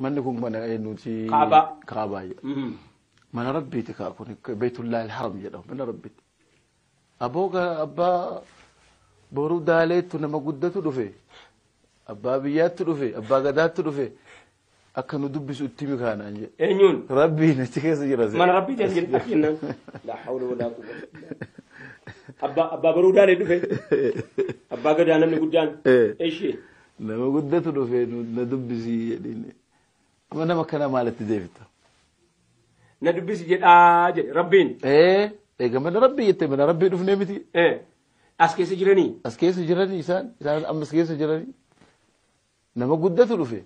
Manni kun mana eenyuti? Kaabaa. Kaabaa jedha. Mana Rabbiiti kaa kun Beetullaahi Haram jedhama mana Rabbiiti. Aboo abbaa boruu daaleettu nama guddatu dhufe. Abbaa biyyaatti dhufe, abbaa gadaatti dhufe. Akka nu dubbisu itti himi kaanaan jedhe. Eenyuun? Rabbiin achi keessa jira. Mana Rabbiiti as jedhe jennaan. Laa hawla walaa quwwata illaa billah. Abbaa boruu daalee dhufe. Abbaa gadaa namni guddaan. Eshi. Nama guddatu dhufe na dubbisi jedhiin. Amma nama kana maalitti deebita? Na dubbisi jedhaa jedhe Rabbiin. Egaa mana Rabbii jette mana Rabbii dhufnee miti. As keessa jiranii? As keessa jiranii isaan amma as keessa jiranii. Nama guddatu dhufe.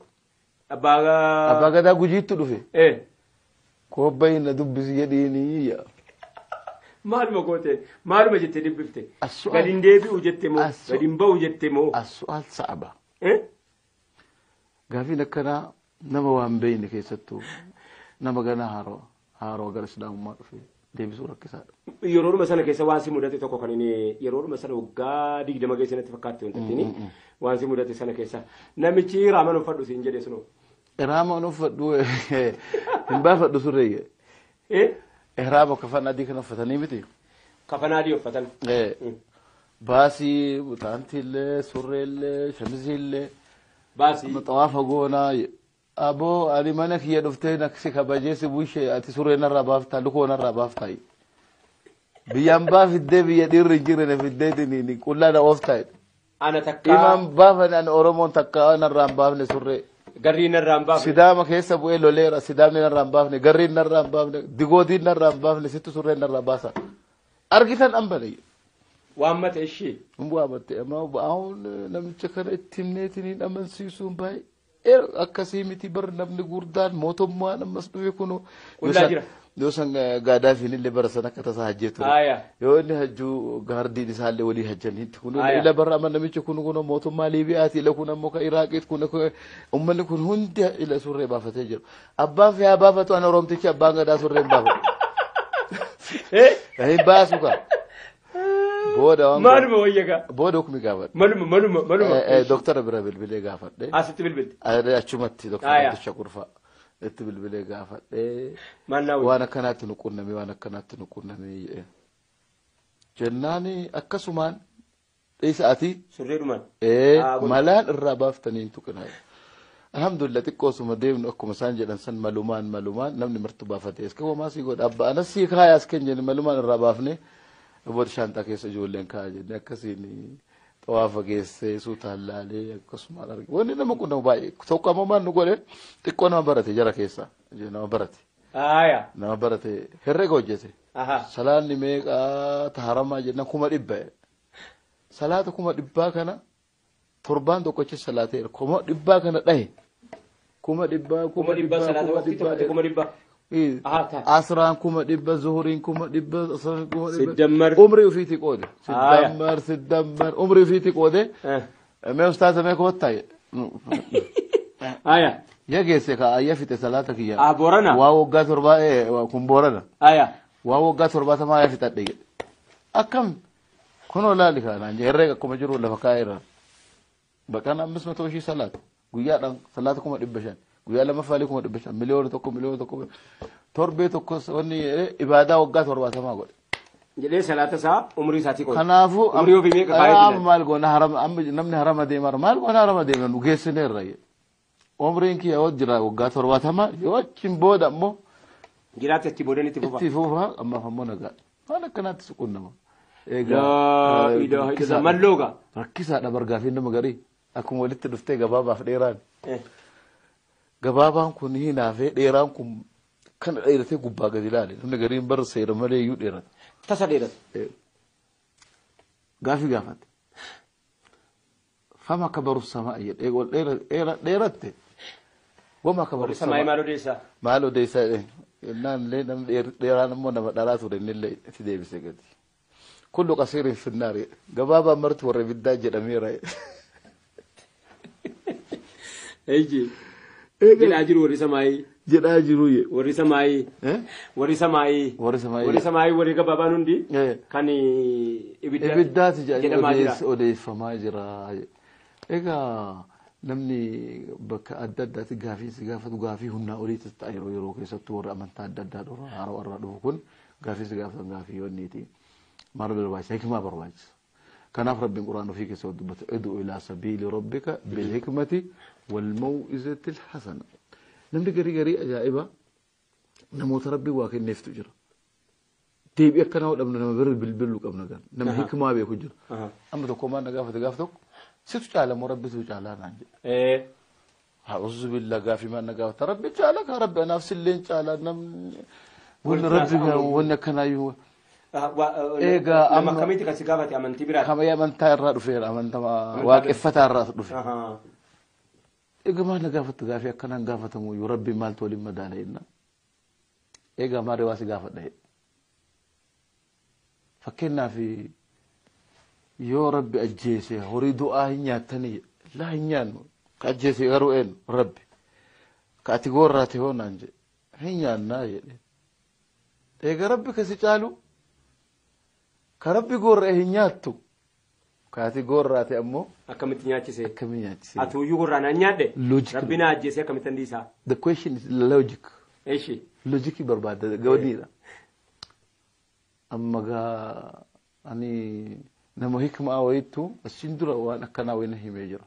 Abbaa gadaa Gujiittu dhufe. Koobbayi na dubbisi jedhiini. Maaluma goote maaluma jettee dubbifte? Gadi hin deebi'u jette moo? Gadi hin ba'u jette moo? As-su'aal sa'aba. Gaafiin akkanaa nama waan beekne keessattuu nama ganaa haaroo gara Islaamummaa dhufe deebisuu rakkisaadha. Yeroodhuma sana keessa waan si mudate tokko kan inni yeroodhuma sana waggaa 20 keessa natti fakkaatti wanta ittiin waan si mudate sana keessa namichi raaman uffadhu siin jedhe sunoo. Raaman uffadhu hin baafadhu surreeyye. Ihraama kafana adii kana uffatanii miti. Kafana adii uffatan. Baasii taantiillee surreellee shamiziillee. Baasii. Xawaafa goonaa. Aboo ani mana kiyya dhuftee si kabajee si bushee ati surree narraa baaftaa lukoo narraa baaftaa. Biyyaan baa fiddee biyya dhiirri hin jirre na fiddee qullaa na ooftaa. Ana takkaa. Imaan baafani ani Oromoon takkaa narraa hin baafne surree. Garriin narraa hin baafne. Sidaama keessa bu'ee loleera sidaamni narraa hin baafne garriin narraa hin baafne digootiin narraa hin baafne sittu surreen narraa baasa. Argitan ambale. Waammate ishee. Hin waamatte amma namicha kana itti himneetiin hin amansiisuun baay'ee akkasii miti bar namni gurdaan mootummaan ammas dhufe kunoo. Qullaa jira. Yoo san Gaadaafiin illee bara san akka tasaa hajjee ture. Yoo inni hajjuu gaardiin isaallee walii hajjaniitti kun ila barra amma namichi kun kun mootummaa Liibiyaati ila kun ammoo ka Iraaqiit kun uummanni kun hundi ila surree baafatee jira. Abbaan fe'aa baafatu ana Oromtichi abbaan gadaa surree hin baafatu. Hin baasu kaa. Booda waan Maaluma wayya gaa. Booda hukmi gaafadhe. Maluma maluma maluma. Doktara bira bilbilee gaafadhe. Asitti bilbilte. Achumatti doktara Abdushakur fa'a. Itti bilbilee gaafadhe. Waan akkanaatti nu qunname waan akkanaatti nu qunname jedhee. Jennaan akkasumaan dhiisa ati. Surreedhumaan. Malaan irraa baaftanii hin tuqinaa. Alhamdulillah xiqqoosuma deemnu akkuma isaan jedhan san malumaan malumaan namni martu baafatee. Eska homaa sii godha abbaa anas sii kaayaa as keenya malumaan irraa baafne. Booda shaantaa keessa ijoolleen kaa'a jennee akkasiin xawaafa geessee suutaan laalee akkasumaan arge. Wanni nama quunnamu baay'ee tokko ammoo maal nu godhe xiqqoo nama barate jara keessa nama barate. Nama barate herrega hojjete. Salaanni meeqaa taharamaa jennaan 100,000. Salaata 100,000 kana torbaan tokkochi salaateera 100,000 kana dhahe. 100,000 100,000 salaata waqtii tokkotti 100,000. Asraan 100,000 zuhuriin 100,000 asraan 100,000. Siddammar. Umrii ofiitii qoode. Siddammar siddammar umrii ofiitii qoode. Mee ustaaza mee koottaa. Ya geesse ka ayya fixe salaata kiyya. Boorana. Waa waggaa torbaa kun Boorana. Waa waggaa 70 ayya fixadhe jedhe. Akkam kunoo laali kaanaan herreega akkuma jiru lafa kaa'eera. Baqaan ammas matoo ishii salaata. Guyyaadhaan salaata 500,000. Guyyaa lammaffaalee 500,000 miliyoona tokko miliyoona tokko torbee tokko wanni ibaadaa waggaa 70 godhe. Jedhee salaata isaa umrii isaatii qoode. Kanaafuu umrii ofii meeqa kaayee amma maal goona harama amma namni harama deema maal goona harama deema nu geessineerra. Umriin kiyya yoo jira waggaa 70 yoo achiin booda ammoo. Jiraate achi booda itti fufa. Itti fufa ammaaf ammoo nagaa. Waan akkanaatti suqunnama. Egaa mallooga. Rakkisaadha bargaafii nama garii akkuma walitti dhuftee gabaabaaf dheeraan. Gabaabaan kun hinaafee dheeraan kun kan dheeratee gubbaa gadi ilaale. Namni gariin bara seera malee iyyuu dheerata. Tasa dheerata. Gaafii gaafate. Fama kabaru samaa jedhee ol dheeratte. Wama kabaru samaa. Maal odeessaa? Maal odeessaa jedhee. Innaan illee namni dheeraan immoo nama dhalaa ture inni illee itti deebisee gadi. Kullu qasiirin finnaari. Gabaabaan marti warra ibiddaa jedhameera. Eeji. Jedhaa jiru warri samaayii. Jedhaa jiru. Warri samaayii. Warri samaayii. Warri samaayii. Warri samaayii warri gabaabaan hundi. Kan ibiddaati jedhamaa jira. Odeeffamaa jira. Egaa Namni bakka adda addaatti gaafii si gaafatu gaafii humnaa oliitis ta'a yeroo yeroo keessattuu warra amantaa adda addaa dhufu haaroo irraa dhufu kun gaafii si gaafatan gaafii yoonniiti. Maal barbaachisa? Hikmaa barbaachisa. Kanaaf Rabbiin Qura'aan ofii keessa dubbata. Ud'u ilaa sabiili rabbika bilhikmati wal maw'izatil hasana. Namni garii garii ajaa'iba namoota Rabbiin waa kenneeftu jira. Deebii akkanaa dhabnu nama bira bilbiluu qabna gan. Nama hikmaa beeku jira. Amma tokko maal na gaafate gaaf tokko situ caala moo Rabbitu caalaa naan jedhe. A'uuzu billah gaafii maal na gaafata Rabbi caala kaa Rabbi anaaf silleen caala namni wanni Rabbi wanni akkanaayyuu. Egaa amma akkamitti kan si gaafate amantii biraati? Kama amantaa irraa dhufeera amantaa waaqeffataa irraa dhufe. Egaa maal na gaafatta gaafii akkanaan gaafatamu yoo Rabbi maaltu waliin madaala jenna. Egaa maal waa si gaafadha jedhe. Fakkeenyaaf yoo Rabbi ajjeese horii du'aa hin nyaattanii laa hin nyaannu ka ajjeese garuu eenyu Rabbi ka ati goorraate hoo naan jedhe hin nyaannaa jedhe. Egaa Rabbi kasi caalu ka Rabbi goorra'e hin nyaattu ka ati goorraate ammoo Akkamitti nyaachise? Akkamii nyaachise? Atuuyyuu gorraa naan nyaadhe? Logic. Rabbi na ajjeese akkamitti andiisaa? The question is logic. Eshi. Logikii barbaadda gawadiidha. Amma gaa ani nama hikmaa wayittu asin dura waan akkanaa wayina himee jira.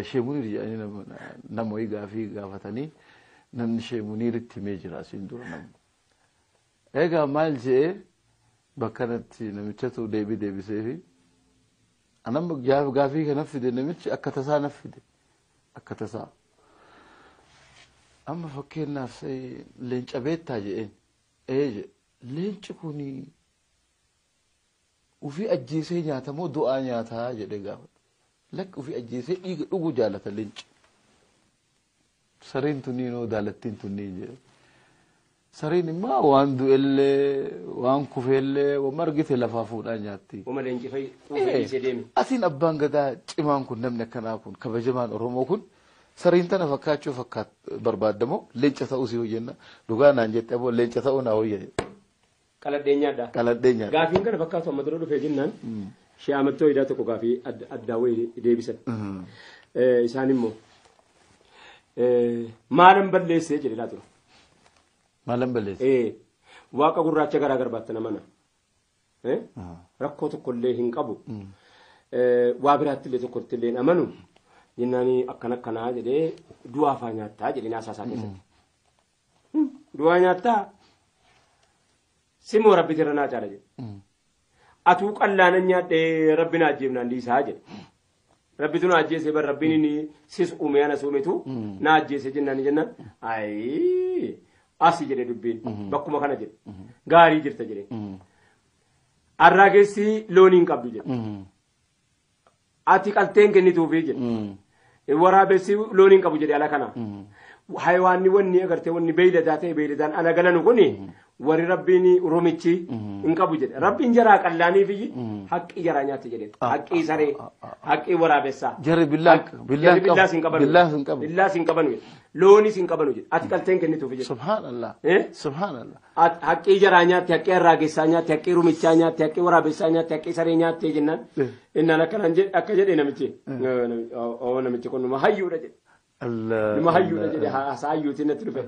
Sheemuniir jedhanii nama wayii gaafii gaafatanii namni sheemuniiritti himee jira asin dura namni. Egaa maal jedhee bakka kanatti namichatu deebii deebisee fi anamma gaafii kana fide namichi akka tasaa na fide akka tasaa. Amma fakkeenyaaf leenca beektaa jedheen ee jedhe leenci kuni ufii ajjeesee nyaata moo du'aa nyaataa jedhee gaafate. Lakki ufii ajjeesee dhiiga dhuguu jaalata leenci. Sareen tunniinoo daalattiin tunniin jedhe. Sareen immoo waan du'ellee waan kufeellee waan argite lafaa fuudhaa nyaatti. Wama leenci fa'i quufee dhiisee deeme. Atiin abbaan gadaa cimaan kun namni akkanaa kun kabajamaan Oromoo kun sareen tana fakkaachuu fakkaat barbaadamoo leenca ta'uu si hojjenna dhugaa naan jette aboo leenca ta'uu naa hojjete. Qaladhee nyaadha. Qaladhee nyaadha. Gaafiin kana fakkaatu amma dura dhufee jennaan shee amattoo hidhaa tokko gaafii addaa wayii deebisan. Isaan immoo maalan balleessee jedhe laa tura. Maalan balleessee? Waaqa gurraacha garaa garbaatti namana. Rakkoo tokkollee hin qabu. Waa biraatti illee tokkotti illee amanu. Jennaan akkana akkanaa jedhee du'aa faa nyaattaa jedhee naasaa isaa keessatti. Du'aa nyaattaa simoo rabbi irra naa caala jedhe. Atuu qallaanan nyaadhee rabbi naa ajjeefnaan dhiisaa jedhe. Rabbitu na ajjeese bar rabbiin inni sis uume ana suumetu na ajjeese jennaan jennaan ayii asi jedhe dubbiin bakkuma kana jedhe gaarii jirta jedhe. Arraa keessi loonii hin qabdu jedhe. Ati qalteen kennituufi jedhe. Waraabessi loonii hin qabu jedhe ala kana. Hayawaanni wanni agartee wanni beeyladaa ta'e beeyladaan ala galanu kuni warri rabbiin rumichi hin qabu jedhe. Rabbiin jaraa qallaaniif haqqii jaraa nyaate jedhe. Haqqii saree, haqqii waraabessaa. Jarri billaas hin qabanu. Billaas hin qabu. Billaas hin qabanu jedhe. Loonis hin qabanu jedhe. Ati qalteen kennituufi jedhe. Subhaanallah. Subhaanallah. Haqqii jaraa nyaatte, haqqii harraagessaa nyaatte, haqqii rumichaa nyaatte, haqqii waraabessaa nyaatte, haqqii saree nyaatte jennaan. Innaan akkanaan jedhe akka jedhe namichi. Namichi kun numa hayyuudha jedhe. Numa hayyuudha jedhe haasaa hayyuutiin natti dhufe.